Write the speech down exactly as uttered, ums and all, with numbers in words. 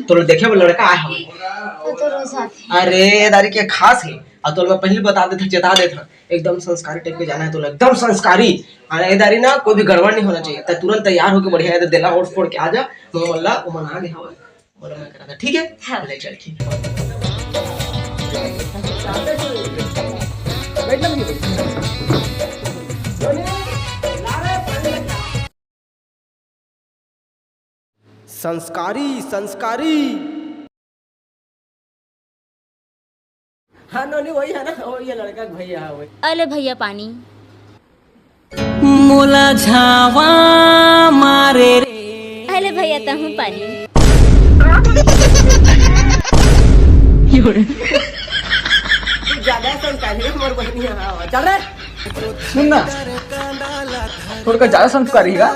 तोला देखे बर लड़का आए हवय। अरे, ए दारी के खास हे। अउ तोला मैं पहिली बता देथंव, चेता देथंव, एकदम संस्कारी टाइप के जाना हे तोला, एकदम संस्कारी। अउ ए दारी ना कोई भी गड़बड़ नहीं होना चाहिए। त तुरंत तैयार होके बढ़िया हे, देला ओढ़ फोड़ के आ जा। मोला ओमन आ गे हवय, बोला मैं करा था, ठीक है? हाँ। ले चल, ठीक है। संस्कारी, संस्कारी। हाँ नोनी, वही है ना, वही है, लड़का के भैया है वही। अले भैया पानी। मोला झावा मारे रे। अले भैया तहूँ पानी। तू ज्यादा संस्कारी है, मोर बहनी है, हाँ, चल रे। सुन ना, थोड़ा ज्यादा संस्कारी है।